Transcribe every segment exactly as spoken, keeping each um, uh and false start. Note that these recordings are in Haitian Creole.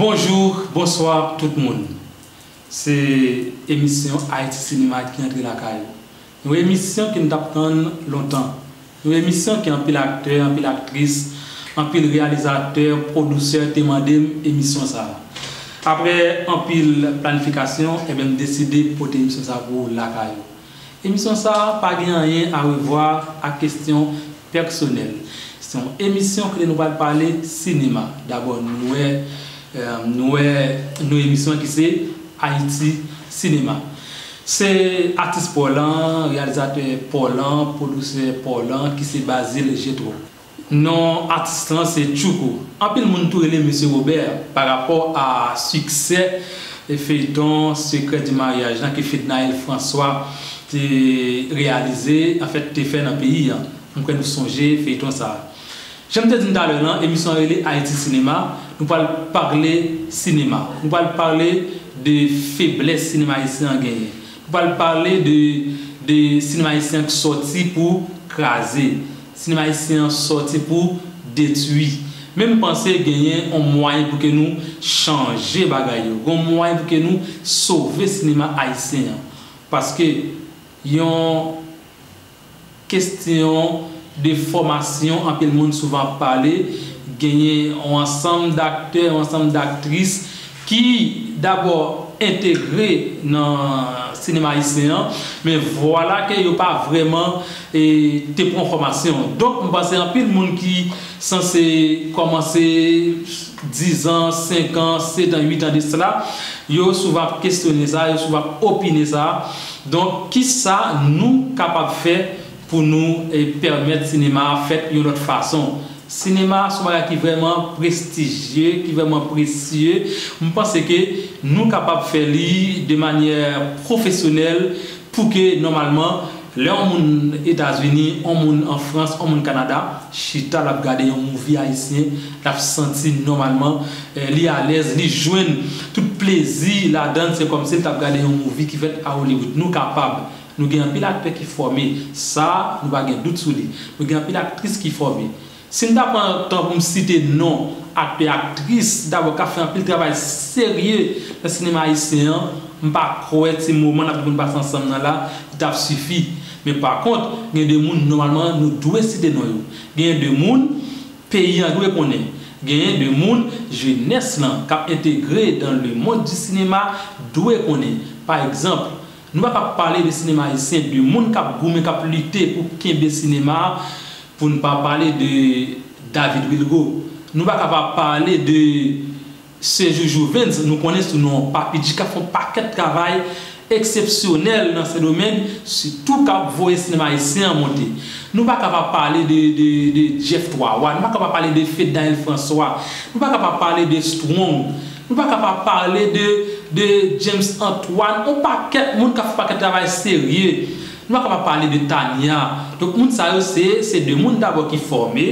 Bonjou, bonswa tout moun. Se emisyon Ayiti Sinema ki antre lakay ou. Yon emisyon ke n t ap tann lontan. Yon emisyon ke anpil aktè, anpil aktris, anpil reyalizatè, pwodisè te mande m emisyon sa a. Apre anpil planifikasyon, ebyen, m deside pote emisyon sa a pou ou lakay ou. Emisyon sa a pa gen anyen a revwa ak kesyon pèsonèl. Se yon emisyon kote nou pral pale sinema. Dabò, nou wè, eh, nou wè non emisyon ki se Ayiti Sinema. Se atis pa w lan, reyalizatè pa w lan, pwodisè pa w lan ki se Bazil Jetro. Non atis lan se Tchouko. Anpil moun tou rele Mesye Robert pa rapò a siksè e feyton Secret du Mariage lan ke Fednaelle François te reyalize, anfèt, te fè nan peyi a. M kwè nou sonje feyton sa a. Jan m te di n talè lan, emisyon an rele Ayiti Sinema. Nou pral pale sinema. Nou pral pale de feblès sinema ayisyen an genyen. Nou pral pale de, de sinema ayisyen an ki sòti pou kraze. Sinema ayisyen an sòti pou detwi. Men m panse genyen yon mwayen pou ke nou chanje bagay yo. Gen yon mwayen pou ke nou sove sinema ayisyen an. Paske yon kesyon de fòmasyon, anpil moun souvan ap pale, genyen yon ansanm daktè, yon ansanm daktris ki dabò entegre nan sinema ayisyen an, men vwala ke yo pa vrèman, e, te pran fòmasyon. Donk, m panse anpil moun ki sanse kòmanse diz an, senk an, sèt an, uit an de sila, yo souvan ap kesyone sa, yo souvan ap opine sa. Donk, kisa nou kapab fè pou nou, e, pèmèt sinema a fèt yon lòt fason? Sinema se yon bagay ki vrèman prestijye, ki vrèman presye. M panse ke nou kapab fè li de manyè pwofesyonèl pou ke, nòmalman, lè yon moun Etazini, yon moun an Frans, yon moun Kanada, chita, l ap gade yon movie ayisyen, l ap santi nòmalman, eh, li alèz, li jwenn tout plezi ladan l, se kòmsi l t ap gade yon movie ki fèt a Hollywood. Nou kapab. Nou gen anpil aktè ki fòme. Sa, nou pa gen dout sou li. Nou gen anpil aktris ki fòme. Si m ta pran tan pou m site non aktè, aktris, dabò k ap fè anpil travay serye nan sinema ayisyen an, m pa kwè ti moman n ap gen pou n pase ansanm nan la, li t ap sifi. Men pa kont, gen de moun, nòmalman, nou dwe site non yo. Gen de moun, peyi an dwe konnen. Gen de moun, jenès lan, k ap entegre dans le monde du cinéma, dwe konnen. Pa egzanp, nou pa ka pale de sinema ayisyen, de moun k ap goumen, k ap lite pou kenbe sinema a, pou n pa pale de David Wilgo. Nou pa ka pa pale de Séjour Jouvence, nou konnen sou non Papi G, k ap fè yon pakèt travay eksepsyonèl nan Sendomeng, sitou k ap voye sinema ayisyen an monte. Nou pa ka pa pale de, de, de Jeff Twawa, nou pa ka pa pale de Fednaelle François, nou pa ka pa pale de Strong, nou pa ka pa pale de, de James Antoine, yon pakèt moun k ap fè pakèt travay serye. Nou pa ka pa pale de Tania. Donk, moun sa yo, se, se de moun dabò ki fòme,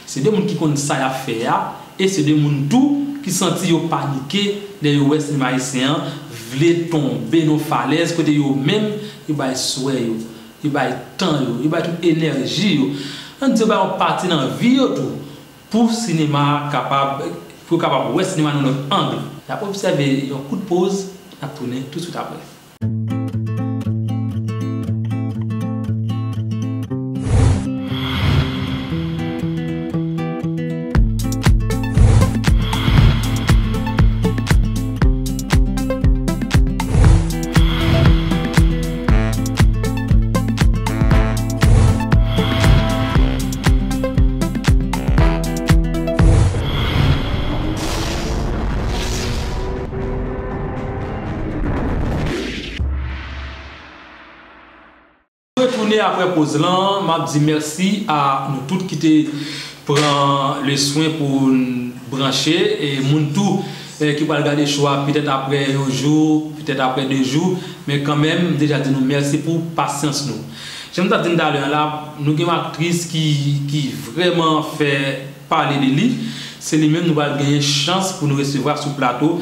se de moun ki konn sa y ap fè a, e se de moun tou ki santi yo panike lè yo wè sinema ayisyen an vle tonbe nan yon falèz kote yo menm, yo bay swè yo, yo bay tan yo, yo bay tout enèji yo. Ann di yo bay yon pati nan vi yo tou pou sinema a kapab, pou yo kapab wè sinema nan yon lòt ang. N ap obsève yon kout poz, n ap tounen toutswit apre. Retounen apre poz lan, m ap di mèsi a nou tout ki te pran le swen pou n branche, e moun tou, e, ki pral gade cho a petèt apre yon jou, petèt apre de jou, men kanmenm, m deja di nou mèsi pou pasyans nou. Jan m t ap di n talè a la, nou gen yon aktris ki, ki vrèman fè pale de li, se li menm nou pral genyen chans pou nou resevwa sou plato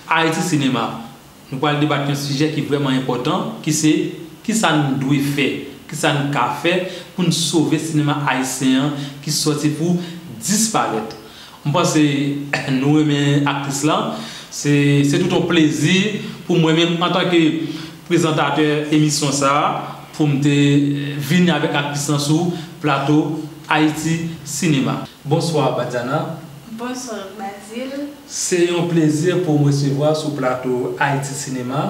Ayiti Sinema. Nou pral debat yon sijè ki vrèman enpòtan, ki se kisa n dwe fè, kisa n ka fè pou n sove sinema ayisyen an ki sòti pou disparèt. M panse nou renmen aktris lan, Se, se tout yon plezi pou mwen menm antanke prezantatè emisyon sa a, pou m te vini avèk aktris lan sou plato Ayiti Sinema. Bonswa, Badiana. Bonswa, Bazil. Se yon plezi pou m resevwa sou plato Ayiti Sinema.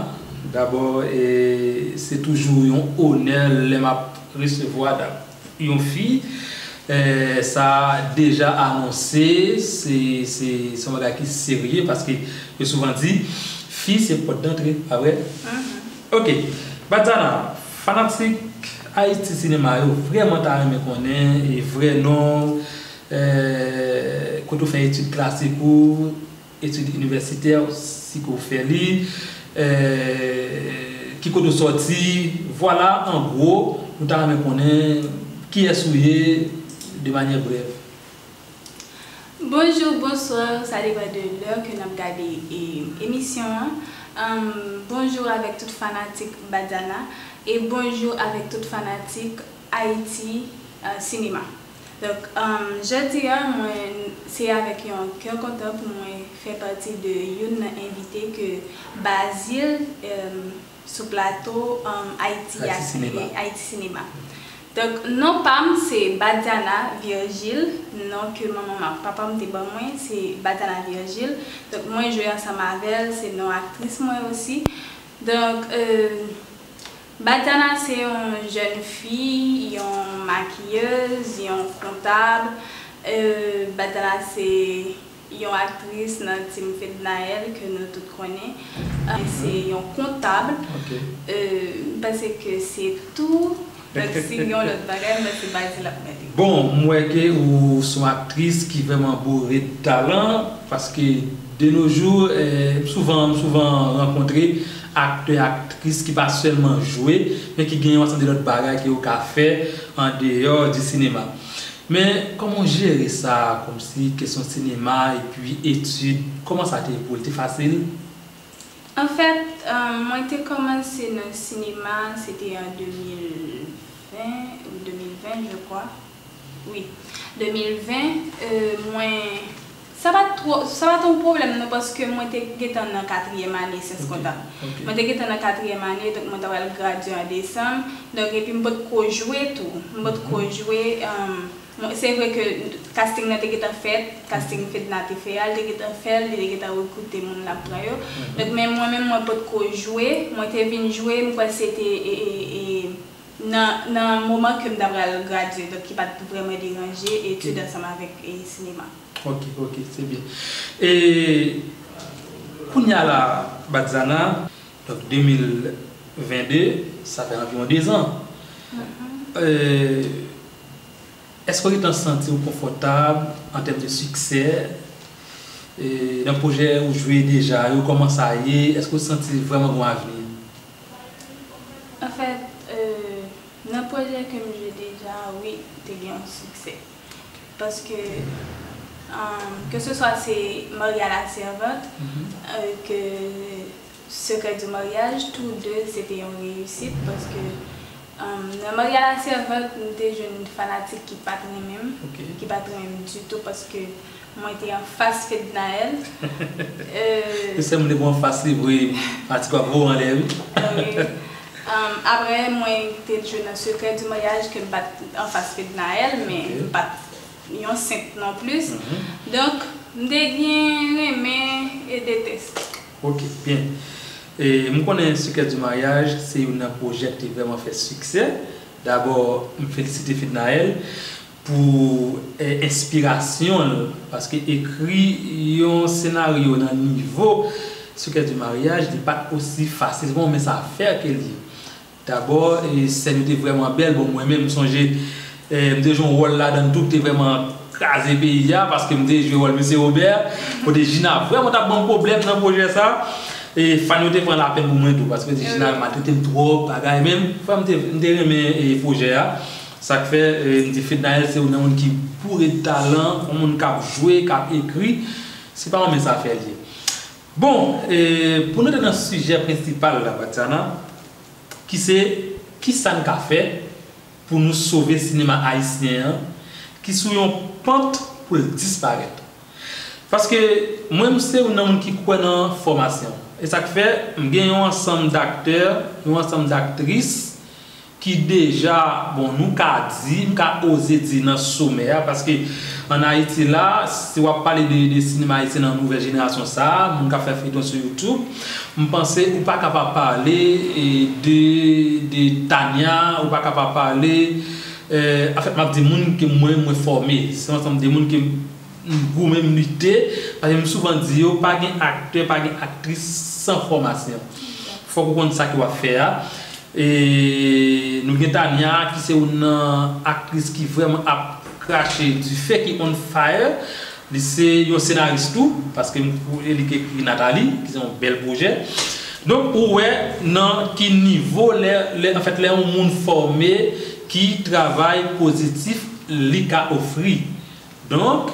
Dabò, e, se toujou yon onè lè m ap resevwa da-, yon fi. E, sa deja anonse, se, se, se yon bagay ki serye, paske yo souvan di, fi se pòt dantre, pa vre? Mhm. Ok. Badiana, fanatik Ayiti Sinema yo vrèman ta renmen konnen, e, vrè non w, e, kote w fè etid klasik ou, etid inivèsitè, si ke w fè li, e, ki kote w sòti, vwala, an gwo, nou ta renmen konnen kiyès ou ye, de manyè brèf. Bonjou, bonswa, sa depann de lè ke n ap gade, e, emisyon an. Anm, bonjou avèk tout fanatik Badiana e bonjou avèk tout fanatik Ayiti, e, Sinema. Donk, anm, jodi a, mwen, se avèk yon kè kontan pou mwen fè pati de youn nan envite ke Bazil, anm, sou plato, anm, Ayiti a, Ayiti Sinema. Ayiti Sinema. Donk, non pa m, se Badiana Virgile, non ke manman m ak papa m te ban mwen, se Badiana Virgile. Donk, mwen jwe ansanm avè l, se non aktris mwen osi. Donk, e, Badiana se yon jèn fi, yon makiyèz, yon kontab. E, Badiana se yon aktris nan Team Fednaelle ke nou tout konnen. E, se yon kontab. Ok. E, m panse ke se tou. Donk, si gen yon lòt bagay, m panse Bazil ap mande. Bon, m wè ke ou se yon aktris ki vrèman boure de talan, paske de nos jours, e, m souvan, m souvan rankontre aktè, aktris ki pa sèlman jwe, men ki gen yon ansanm de lòt bagay ke yo ka fè an deyò di sinema. Men, kòman w jere sa, kòmsi kesyon sinema epi etid, kòman sa te ye pou ou? Li te fasil? Anfèt, e, mwen te kòmanse nan sinema, se te an de mil ven ou de mil ven, je crois. Wi, de mil ven, e, mwen, sa pa t twò, sa pa t yon pwoblèm non, paske mwen te gentan nan katriyèm ane syans kontab. Ok. Mwen te gentan nan katriyèm ane, donk mwen ta pral gradye an desanm. Donk, epi m potko jwe tou. M potko jwe, e, mwen, se vre ke casting nan te gentan fèt, casting Fedna te fè a, li te gentan fè l, li te gentan rekrite moun l ap pran yo. Mhm. Donk, men mwen menm, mwen potko jwe, mwen te vin jwe, m kwè se te, e, e, e, nan, nan moman ke m ta pral gradye, donk ki pa t vrèman deranje etid ansanm avèk, e, sinema. Ok, ok, se byen. E kounye a la, Badiana, donk de mil ven de, sa fè anviwon de zan. Mhm. E, èske w gentan santi w konfòtab an tèm de siksè, e, nan pwojè ou jwe deja yo, kòman sa ye? Èske w santi vrèman gen yon avni? Anfèt, e, nan pwojè ke m jwe deja, wi, te gen yon siksè. Paske, e, keseswa se Maria la Servante, mhm, e, ke Secret du Mariage, tou de, se te yon reyisit, paske, e, nan Maria la Servante, m te jwenn fanatik ki pa t renmen m, ok, ki pa t renmen m ditou, paske mwen te anfas Fednaelle. E, se moun te pran anfas li vre, pati kwa vo anlè, wi. Wi. Um, apre, mwen te jwe nan Secret du Mariage, ke m pa t anfas Fednaelle, men, ok, m pa t yon sent non plis. Mhm. Donk, m te gen renmen e detès. Ok, byen. E, m konnen Secret du Mariage, se youn nan pwojè ki te vrèman fè siksè. Dabò, m felisite Fednaelle pou, e, enspirasyon l, paske ekri yon senaryo nan nivo Secret du Mariage, li pa t osi fasil, se pa yon mens afè ke l ye. Dabò, e, sèn yo te vrèman bèl, bon, mwen menm, m sonje, e, m te jwe yon wòl ladan l tou ki te vrèman kraze peyi a, paske m te jwe wòl Mesye Robert, kote Gina vrèman t ap ban m pwoblèm nan pwojè sa. E, fan yo te pran lapenn pou mwen tou, paske yo di Gina maltrete m twòp, bagay, men, frè, m te, m te renmen, e, pwojè a. Sa k fè, e, m di Fednaelle se youn nan moun ki boure de talan, yon moun k ap jwe, k ap ekri. Se pa yon mens afè l ye. Bon, e, pou nou antre nan sijè prensipal la, Badiana, ki se, kisa n ka fè pou nou sove sinema ayisyen an, ki sou yon pant pou l disparèt. Paske mwen, m se youn nan moun ki kwè nan fòmasyon. E sa k fè, m gen yon ansanm daktè, yon ansanm daktris ki deja, bon, nou ka di, m ka oze di nan somè a, paske ann Ayiti la, si w ap pale de, de sinema ayisyen nan nouvèl jenerasyon sa a, moun k ap fè feyton sou YouTube, m panse ou pa ka pa pale, e, de, de Tania, ou pa ka pa pale, e, anfèt, m ap di moun ke mwen, mwen fòme. Se yon ansanm de moun ke m goumen, m lite, paske m souvan di yo, pa gen aktè, pa gen aktris san fòmasyon. Fòk ou konn sa ke w ap fè a. E nou gen Tania, ki se youn nan aktris ki vrèman ap krache dife, ki on fire. Li se yon senaris tou, paske m, e li ki ekri Nathalie, ki se yon bèl pwojè. Donk, ou wè nan ki nivo lè, lè, anfèt, lè yon moun fòme, ki travay pozitif li ka ofri. Donk,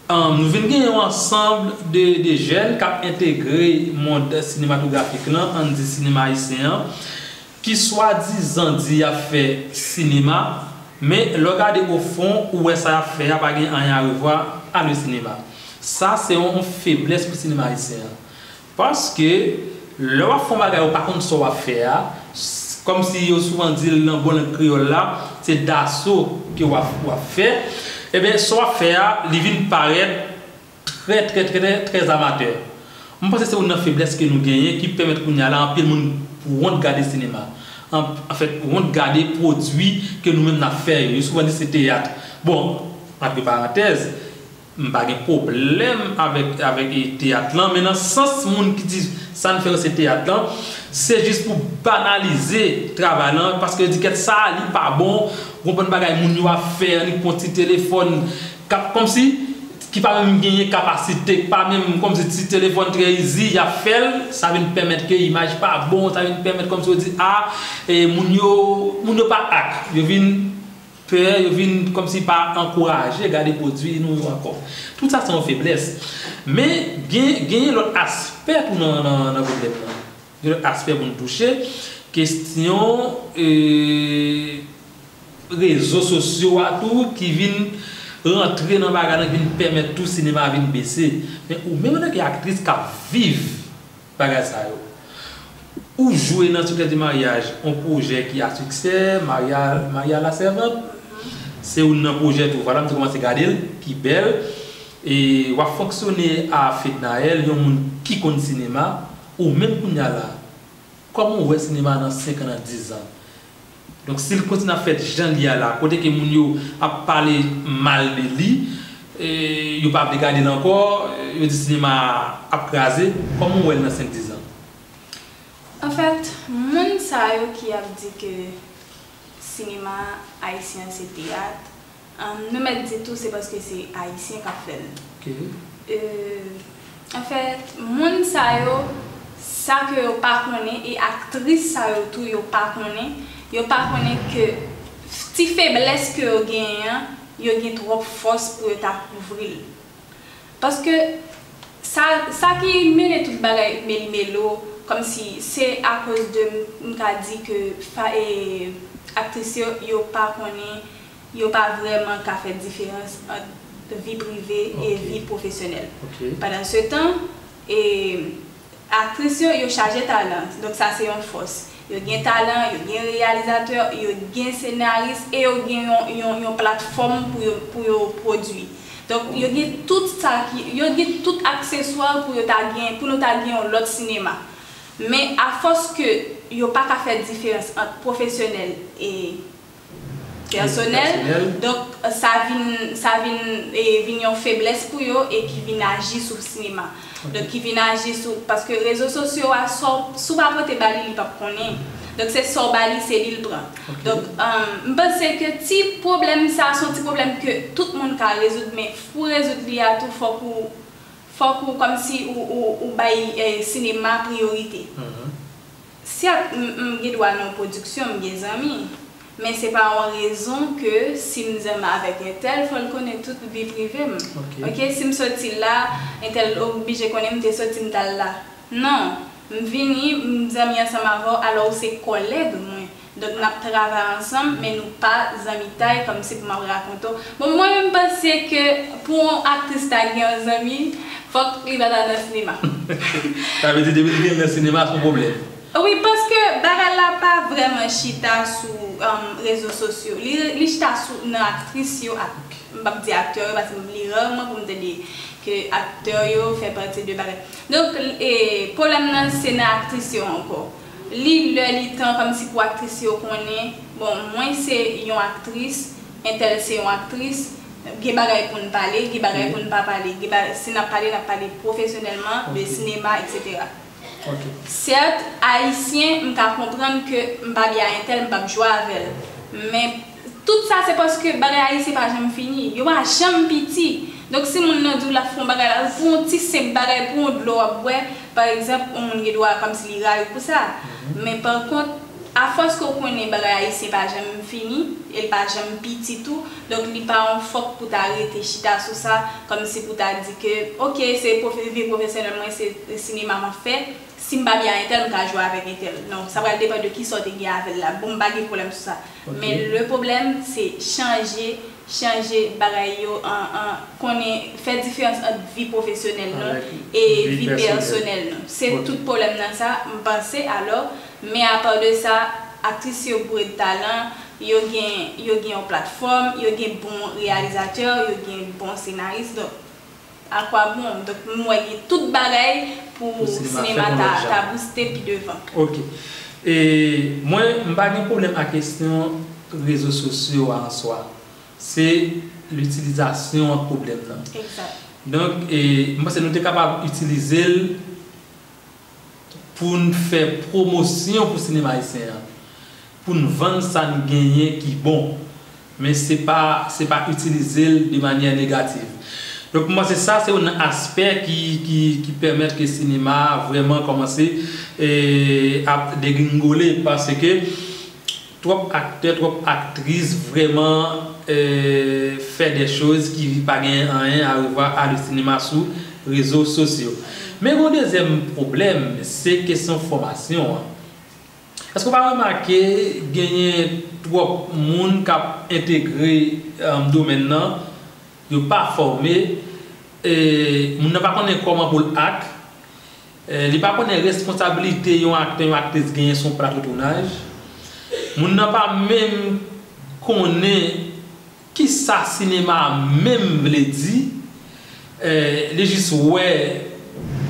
um, nou vin gen yon ansanm de, de jèn k ap entegre mond sinematografik lan, ann di sinema ayisyen an, ki swadizan di y ap fè sinema, men lè w gade o fon, ou wè sa y ap fè a pa gen anyen a revwa a le sinema. Sa se yon feblès pou sinema ayisyen an. Paske lè w ap fè yon bagay ou pa konn sa w ap fè a, s-, kòmsi yo souvan di l nan bon lang kreyòl la, se daso ke w ap, w ap fè, ebyen, sa w ap fè a, li vin parèt trè, trè, trè, trè amatè. Mwen panse se youn nan feblès ke nou genyen ki pèmèt kounye a la anpil moun wont gade sinema. An, anfèt, wont gade pwodui ke nou menm n ap fè yo. Yo souvan di se teyat. Bon, antre parantèz, m pa gen pwoblèm avèk, avèk, e, teyat lan, men nan sans moun ki di sa n fè yo se teyat lan, se jis pou banalize travay lan, paske yo di kèt sa, li pa bon, ou konprann bagay moun yo ap fè, annik pran ti telefòn, k ap, kòmsi, ki pa menm genyen kapasite, ki pa menm kòmsi ti telefòn trè izi, y ap fè l, sa vin pèmèt ke imaj pa bon, sa vin pèmèt kòmsi yo di, a, e, moun yo, moun yo pa ak, yo vin pè, yo vin kòmsi pa ankouraje gade pwodui nou yo ankò. Tout sa se yon feblès. Men gen, gen lòt aspè tou nan, nan, nan pwoblèm nan. Gen lòt aspè pou n touche. Kestyon, e, rezo sosyo a tou ki vin rantre nan bagay lan, ki vin pèmèt tou sinema a vin bese. Men ou menm antanke aktris k ap viv bagay sa yo, ou jwe nan Secret du Mariage, yon pwojè ki a siksè, Maria, Maria la Servante, se youn nan pwojè tou, vwala, m te kòmanse gade l, ki bèl, e w ap fonksyone a Fednaelle, yon moun ki konn sinema, ou menm kounye a la, kòman w wè sinema nan senk an, nan diz an? Donk, si l kontinye ap fèt jan l ye a la, kote ke moun yo ap pale mal de li, e, yo pa vle gade l ankò, yo di sinema a ap kraze, kòman w wè l nan senk, diz an? Anfèt, moun sa yo ki ap di ke sinema ayisyen an se teyat, Ahn, nou mèt di tou se paske se Ayisyen k ap fè l. Ok. Euh, anfèt, moun sa yo, sa ke yo pa konnen, e aktris sa yo tou, yo pa konnen, yo pa konnen ke ti feblès ke yo genyen an, yo gen twòp fòs pou yo ta kouvri l. Paske sa, sa ki mennen tout bagay melimelo, kòmsi se akoz de, m ka di ke fa, e, aktris yo, yo pa konnen, yo pa vrèman ka fè diferans ant vi prive e vi pwofesyonèl. Pandansetan, e, aktris yo, yo chaje talan. Donk sa se yon fòs. Yo gen talan, yo gen reyalizatè, yo gen senaris e yo gen yon, yon, yon platfòm pou yo, pou yo pwodui. Donk yo gen tout sa ki, yo gen tout akseswa pou yo ta gen, pou nou ta gen yon lòt sinema. Men afòs ke yo pa ka fè diferans ant pwofesyonèl e pèsonèl. Donk sa vin, sa vin, e, vin yon feblès pou yo e ki vin aji sou sinema. Donk ki vin aji sou, paske rezo sosyo a, sa w, si w pa pote ba li, li p ap konnen. Donk se sa w ba li, se li l pran. Donk, um, m panse ke ti pwoblèm sa, se yon ti pwoblèm ke tout moun ka rezoud, men pou rezoud li a tou, fòk ou, fòk ou kòmsi ou, ou, ou bay, e, sinema priyorite. Sèt, m, m gen dwa nan yon pwodiksyon, m gen zanmi. Men se pa yon rezon ke si m zanmi avèk entèl, fò l konnen tout vi prive m. Ok, si m soti la, entèl oblije konnen m te soti, m t al la. Non, m vini, m zanmi ansanm avè w, alò ou se kòlèg mwen. Donk, n ap travay ansanm, men nou pa zanmitay, kòmsi pou m ap rakonte w. Bon, mwen menm, m panse ke pou yon aktris ta gen yon zanmi, fòk li pa ta nan sinema. Sa vle di, depi l gen nan sinema, se yon pwoblèm. Wi, paske bagay la pa vrèman chita sou, um, rezo sosyo. Li, li chita sou, nan aktris yo ak, m p ap di aktè yo, paske li rarman pou m tande ke aktè yo fè pati de bagay. Donk, e, pwoblèm nan, se nan aktris yo ankò. Li lè, li tan, kòmsi pou aktris yo konnen, bon, mwen se yon aktris, entèl se yon aktris, gen bagay pou n pale, gen bagay pou n pa pale, gen bagay, si n ap pale, n ap pale pwofesyonèlman, de sinema, etsetera. Sèt, ayisyen, m ka konprann ke m pa byen ak entèl, m p ap jwe avè l. Men, tout sa se paske bagay ayisyen pa janm fini. Yo pa janm piti. Donk, si moun nan di w l ap fè yon bagay la, pou yon ti senp bagay, pou yon dlo w ap bwè, pa egzanp, yon moun gen dwa kòmsi li rayi w pou sa. Men pa kont, afòs ke w konnen bagay ayisyen pa janm fini, e l pa janm piti tou, donk li pa yon fòk pou ta rete chita sou sa, kòmsi pou ta di ke, oke, se pwofe-, vi pwofesyonèl mwen, se sinema m ap fè, si m pa byen ak entèl, m ka jwe avèk entèl. Non, sa pral depann de kisa w te gen avè l la. Bon, m pa gen pwoblèm sou sa. Men le pwoblèm, se chanje, chanje bagay yo, an, an, konnen, fè diferans ant vi pwofesyonèl nou e vi pèsonèl nou. Se tout pwoblèm nan sa, m panse, alò, men apa de sa, aktris yo boure de talan, yo gen, yo gen yon platfòm, yo gen bon reyalizatè, yo gen bon senaris, donk, a kwa bon? Donk, m wè gen tout bagay pou sinema ta, ta bouste pi devan. Ok. E mwen, m pa gen pwoblèm ak kesyon rezo sosyo a an swa. Se litilizasyon an pwoblèm nan. Egzak. Donk, e, m panse nou te kapab itilize l pou n fè pwomosyon pou sinema ayisyen an, pou n vann sa n genyen ki bon, men se pa, se pa itilize l de manyè negatif. Donk, m panse sa se youn nan aspè ki, ki, ki pèmèt ke sinema a vrèman kòmanse, e, ap degringole, paske twòp aktè, twòp aktris vrèman, e, fè de choz ki pa gen anyen a revwa a le sinema sou rezo sosyo. Men yon dezyèm pwoblèm, se kesyon fòmasyon an. Èske w pa remake genyen twòp moun k ap entegre, e, domèn nan, yo pa fòme, e, moun nan pa konnen kòman pou l ak, e, li pa konnen responsablite yon aktè, yon aktris genyen sou yon plato tounaj. Moun nan pa menm konnen kisa sinema a menm vle di. E, li jis wè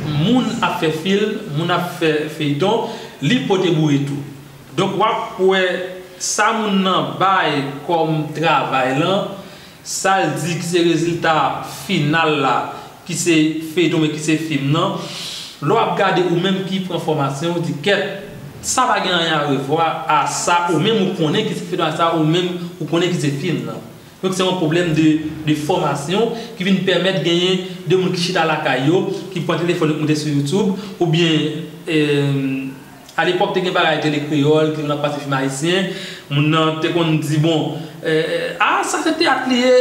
moun ap fè fim, moun ap fè feyton, li pote boure tou. Donk, w ap wè sa moun nan bay kòm travay lan, sa l di ki se rezilta final la, ki se feyton oubyen ki se fim nan, lè w ap gade ou menm ki pran fòmasyon, ou di, kèt, sa pa gen anyen a revwa a sa ou menm ou konnen ki se feyton, a sa ou menm ou konnen ki se fim nan. Donk, se yon pwoblèm de, de fòmasyon ki vin pèmèt genyen de moun ki chita lakay yo, ki pran telefòn yo, ki moute sou YouTube, oubyen, e, a lepòk, te gen bagay Tele Kreyòl, ki te konn ap pase fim ayisyen, moun nan te konn di, bon, e, e, a, sa se teyat li ye,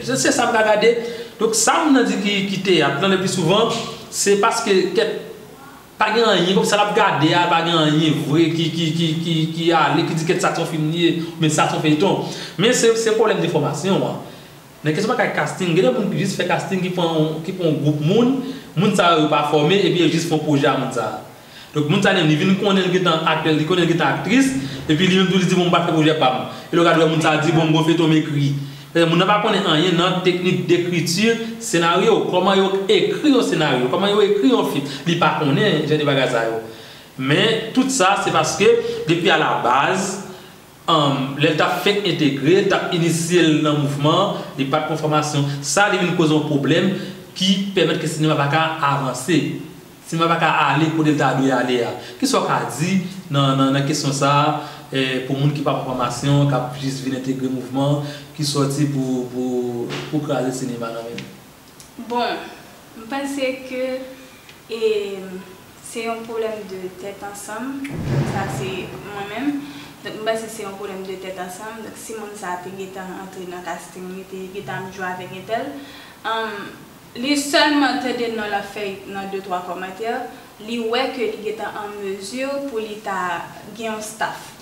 e, se sa m ka gade. Donk, sa moun nan di ki, ki teyat lan, le pli souvan, se paske, kèt, pa gen anyen, kòm sa l ap gade a, pa gen anyen vre ki, ki, ki, ki, ki ale, ki di kèt sa se yon fim li ye, oubyen sa se yon feyton. Men se, se pwoblèm de fòmasyon an. Nan kesyon bagay casting, gen de moun ki jis fè casting, ki pran, ki pran yon gwoup moun, moun sa yo pa fòme, epi yo jis fè yon pwojè a moun sa. Donk, moun sa li menm, li vin konnen l gentan aktè, li konnen l gentan aktris, epi li menm tou li di, bon, m pral fè pwojè pa m. E lè w gade wè moun sa di, bon, m gon feyton m ekri. Paske moun nan pa konnen anyen nan teknik dekriti senaryo, kòman yo ekri yon senaryo, kòman yo ekri yon fim. Li pa konnen jan de bagay sa yo. Men, tout sa, se paske, depi a la baz, um, lè l t ap fenk entegre, l t ap inisye l nan mouvman, li pa t pran fòmasyon. Sa, li vin koze yon pwoblèm ki pèmèt ke sinema pa ka avanse. Sinema pa ka ale kote l ta dwe ale a. Kisa w ka di nan, nan, nan kesyon sa a, eh, pou moun ki pa pran fòmasyon, k ap jis vin entegre mouvman, ki sòti pou, pou, pou kraze sinema nan men l? Bon, m panse ke, e, se yon pwoblèm de tèt ansanm. Sa se mwen menm. Donk, m panse se yon pwoblèm de tèt ansanm. Donk, si moun sa a te gentan antre nan casting, li te gentan ap jwe avèk entèl, um, li sèlman tande non l ap fè nan de twa kòmantè, li wè ke li gentan an mezi pou li ta gen yon staff.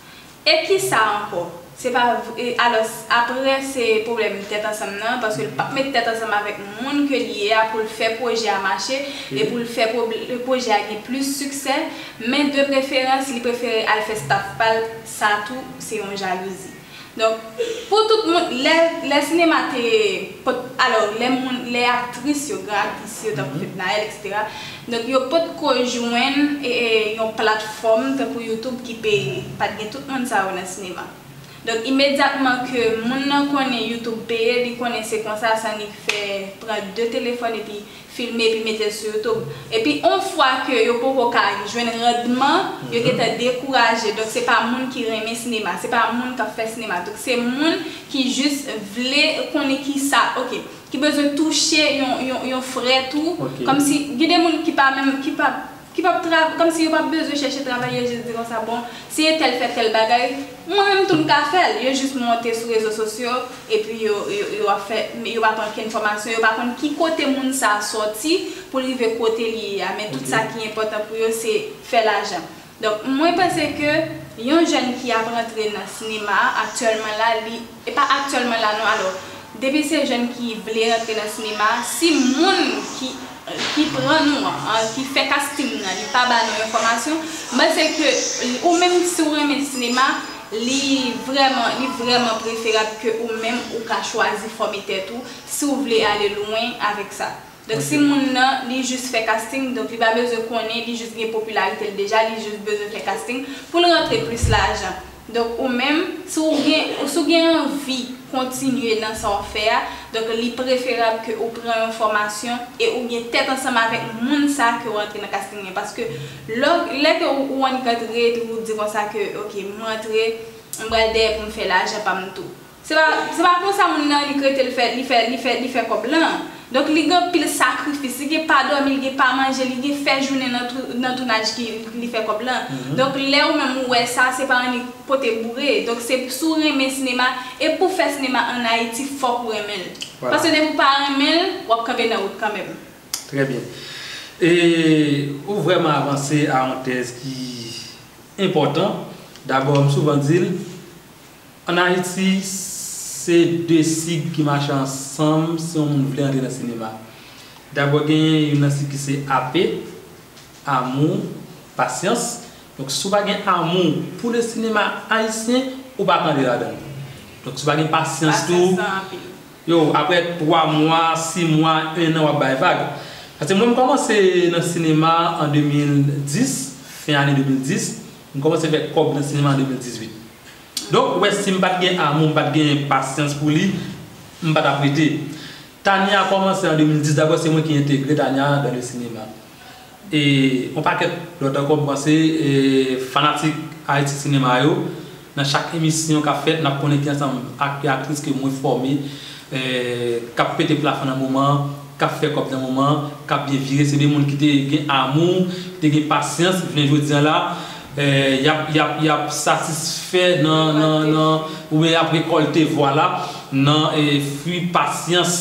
E kisa ankò? Se pa v- e, alò, s- apre se pwoblèm tèt ansanm nan, paske l p ap met tèt ansanm avèk moun ke li ye a pou l fè pwojè a mache e pou l fè pwob- pwojè a gen plis siksè, men de preferans li prefere al fè staff pa l, sa tou se yon jalouzi. Donk, pou tout moun, lè, lè sinema te pot, alò, lè moun, lè aktris yo, gran aktris yo, tankou Fednaelle, et cetera, donk, yo potko jwenn e, e, yon platfòm tankou YouTube ki peye. Pa t gen tout moun sa yo nan sinema. Donk, imedyatman ke moun nan konnen YouTube peye, li konnen se konsa, sa annik fè pran de telefòn epi filme epi mete l sou YouTube. Epi, yon fwa ke yo poko ka jwenn randman, yo gentan dekouraje. Donk, se pa moun ki renmen sinema, se pa moun k ap fè sinema. Donk, se moun ki jis vle konnen ki sa, oke, ki bezwen touche yon, yon, yon frè tou. Kòmsi, gen de moun ki pa menm, ki pa, ki p ap tra, kòmsi yo p ap bezwen chèche travay, yo jis di konsa, bon, si entèl fè tèl bagay, mwen menm tou m ka fè l. Yo jis monte sou rezo sosyo, epi yo, yo, yo ap fè, yo pa pran okenn fòmasyon, yo pa konn ki kote moun sa a sòti pou l rive kote li ye a, men tout sa ki enpòtan pou yo se fè lajan. Donk, mwen panse ke yon jèn ki ap rantre nan sinema a aktyèlman la, li, e pa aktyèlman la non, alò, depi se jèn ki vle rantre nan sinema a, si moun ki, ki pran nou an, an, ki fè casting nan, li pa ba nou enfòmasyon, m panse ke ou menm si w renmen sinema, li vrèman, li vrèman preferab ke ou menm ou ka chwazi fòme tèt ou si w vle ale lwen avèk sa. Donk, si moun nan, li jis fè casting, donk li pa bezwen konnen, li jis gen popilarite l deja, li jis bezwen fè casting pou l rantre plis lajan. Donk, ou menm, si w gen, si w gen anvi kontinye nan sa w ap fè a, donk, li preferab ke ou pran yon fòmasyon e ou gen tèt ansanm avèk moun sa ke w rantre nan casting nan. Paske lè, lè ke ou, ou annik rantre, epi ou di konsa ke, oke, m rantre, m pral dèyè pou m fè lajan pa m tou. Se pa, se pa konsa moun nan li k rete l fè, li fè, li fè, li fè kòb lan. Donk li gen anpil sakrifis, li gen pa dòmi, li gen pa manje, li gen fè jounen nan tou, nan tounaj ki li fè kòb lan. Donk lè ou menm ou wè sa, se pa annik pote boure. Donk se si w renmen sinema, e pou fè sinema ann Ayiti, fòk ou renmen l. Paske depi w pa renmen l, w ap kanpe nan wout kanmenm. Trè byen. E ou vrèman avanse a yon tèz ki enpòtan. Dabò, m souvan di l, ann Ayiti, se de sig ki mache ansanm si yon moun vle antre nan sinema. Dabò, genyen youn nan sig ki se A P, amou, pasyans. Donk, si w pa gen amou pou le sinema ayisyen, ou pa ka antre ladan l. Donk, si w pa gen pasyans tou, yo, aprè twa mwa, sis mwa, en an, w ap bay vag. Paske mwen, m kòmanse nan sinema an de mil dis, fen ane de mil dis, m kòmanse fè kòb nan sinema an de mil dizuit. Donk, ou wè, si m pa t gen amou, m pa t gen pasyans pou li, m pa t ap rete. Tania kòmanse an de mil dis, dabò se mwen ki entegre Tania dans le cinéma. E yon pakèt lòt ankò, m panse, e, fanatik Ayiti sinema yo, nan chak emisyon k ap fèt, n ap konnen ki ansanm aktè, aktris ke mwen fòme, e, k ap pete plafon nan moman, k ap fè kòb nan moman, k ap byen vire. Se de moun ki te gen amou, ki te gen pasyans, jounen jodi a la, e, y ap, y ap, y ap satisfè nan, nan, nan, oubyen y ap rekòlte, vwala, nan, e, fwi pasyans.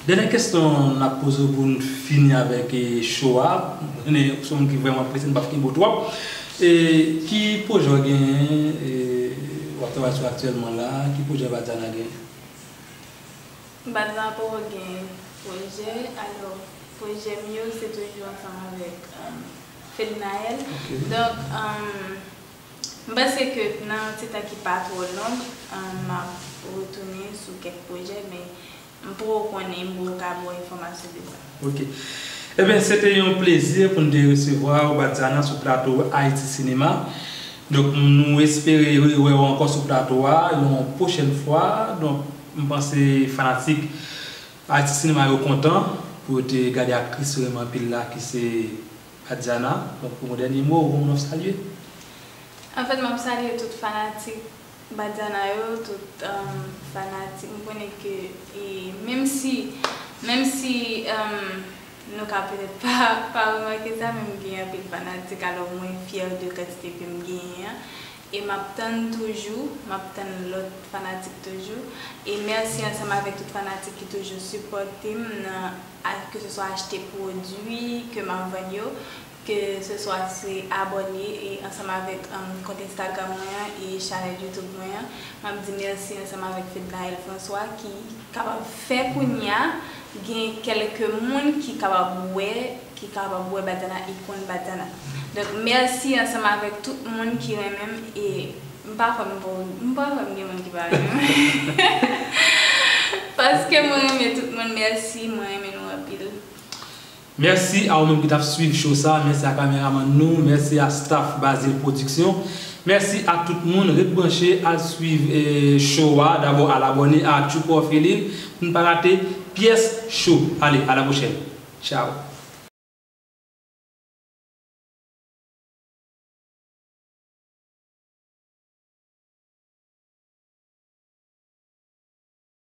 Dènyè kesyon n ap poze w pou n fini avèk, e, show a. M konnen ou se yon moun ki vrèman prese, n p ap kenbe w twòp. E, ki pwojè w genyen, e, w ap travay sou aktyèlman la? Ki pwojè Badiana genyen? Badiana poko gen pwojè. Alò, pwojè m yo, se toujou ansanm avèk, um, Fednaelle. Donk, um, m panse ke nan yon ti tan ki pa twò long, um, m ap retounen sou kèk pwojè, men m poko konnen, m poko ka ba w enfòmasyon de sa. Ok. Ebyen, se te yon plezi pou n te resevwa w, Badiana, sou plato Ayiti Sinema. Donk, nou espere rewè w ankò sou plato a yon pwochèn fwa. Donk, m panse fanatik Ayiti Sinema yo kontan pou yo te gade aktris yo renmen anpil la, ki se Badiana. Donk, pou yon dènye mo, ou gen moun w ap salye? Anfèt, m ap salye tout fanatik Badiana yo, tout, um, fanatik. M konnen ke, e, menm si, menm si, um, nou ka petèt pa, pa remake sa, men m gen anpil fanatik, alò mwen fyè de kantite ke m genyen an. E m ap tann toujou, m ap tann lòt fanatik toujou. E mèsi ansanm avèk tout fanatik ki toujou sipòte m nan, a, ke se swa achte pwodui ke m ap vann yo, Ke se swa se abòne e ansanm avèk um, kont Instagram mwen an e chanèl YouTube mwen an. M ap di mèsi ansanm avèk Fednaelle François ki kapab fè kounye a gen kèlke moun ki kapab wè ki kapab wè Badjana e konn Badjana. Donk mèsi ansanm avèk tout moun ki renmen m e m pa kwè m pou m pa kwè m gen moun ki pa renmen m. Paske mwen renmen tout moun, mèsi, mwen renmen nou anpil. Mèsi a ou menm ki t ap swiv show sa, mèsi a kameramann nou, mèsi a staff Bazil Production. Mèsi a tout moun, ret branche, al swiv eh, show a, dabò al abòne a Tchoukò Felil pou n pa rate pyès show. Ale, a la pwochèn. Tchao.